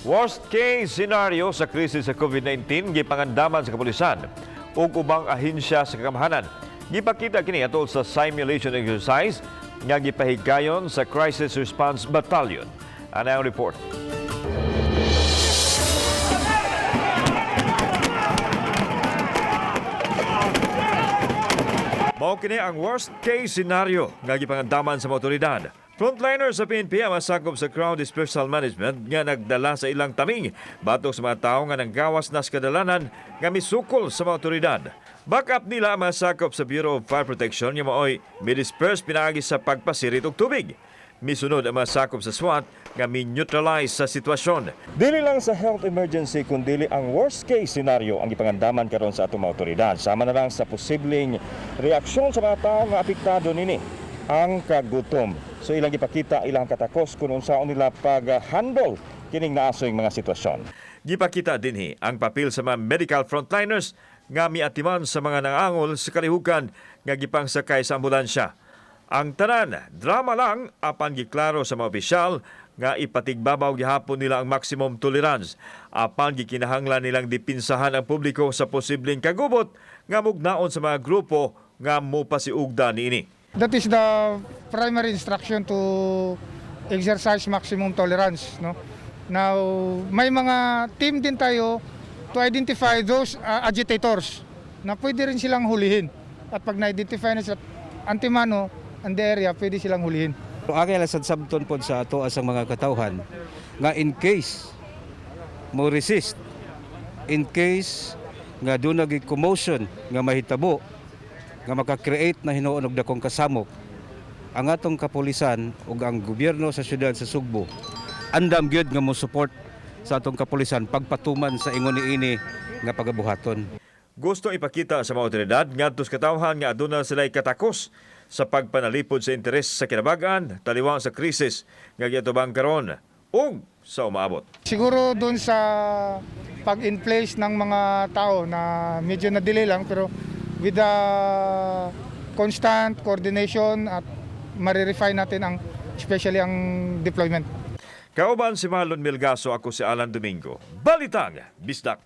Worst case scenario sa krisis sa COVID-19, gipangandaman sa kapulisan ug ubang ahensya sa kagamhanan. Gipakita kini atol sa simulation exercise nga gipahigayon sa Crisis Response Battalion. Ano ang report? Mao kini ang worst case scenario nga gipangandaman sa mga otoridad. Frontliner sa PNP ang masakop sa crowd dispersal management nga nagdala sa ilang taming batok sa mga tawo nga nanggawas na sa kadalanan nga misukol sa mga otoridad. Backup nila ang masakop sa Bureau of Fire Protection nga maoy midisperse pinaagi sa pagpasirit og tubig. Misunod ang masakop sa SWAT nga mi-neutralize sa sitwasyon. Dili lang sa health emergency kundi ang worst case scenario ang gipangandaman karon sa atong mga otoridad. Sama na lang sa posibleng reaksyon sa mga tawo nga apektado nini ang kagutom. So ilang gipakita ilang katakos kung unsaon nila pag-handle kining naasoy mga sitwasyon. Gipakita dinhi ang papel sa mga medical frontliners nga miatiman sa mga nangangol sa kalihukan nga gipangsakay sa ambulansya. Ang tanan, drama lang apan giklaro sa mga opisyal nga ipatigbabaw gihapon nila ang maximum tolerance apan gikinahanglan nilang dipinsahan ang publiko sa posibleng kagubot nga mugnaon sa mga grupo nga mopasiugda niini. That is the primary instruction to exercise maximum tolerance, no? Now, may mga team din tayo to identify those agitators na pwede rin silang hulihin. At pag na-identify na sila antimano and the area, pwede silang hulihin. Ang aking lang sabton pod sa ato asang mga katawhan nga in case mo resist, in case nga doon nagi commotion nga mahitabo nga maka-create na hinuon og dakong kasamok, ang atong kapulisan ug ang gobyerno sa siyudad sa Sugbo andam gyud nga mo support sa atong kapulisan pagpatuman sa ingon niini nga pagabuhaton. Gusto ipakita sa mga otoridad ngadto sa katawhan nga aduna sila'y katakos sa pagpanalipod sa interes sa kinabagaan taliwang sa krisis nga giatubang karon ug sa umaabot. Siguro doon sa pag-in place ng mga tao na medyo na-delay lang, pero with the constant coordination at marirefine natin ang especially ang deployment. Kauban si Marlon Milgaso, ako si Alan Domingo. Balitang Bisdak.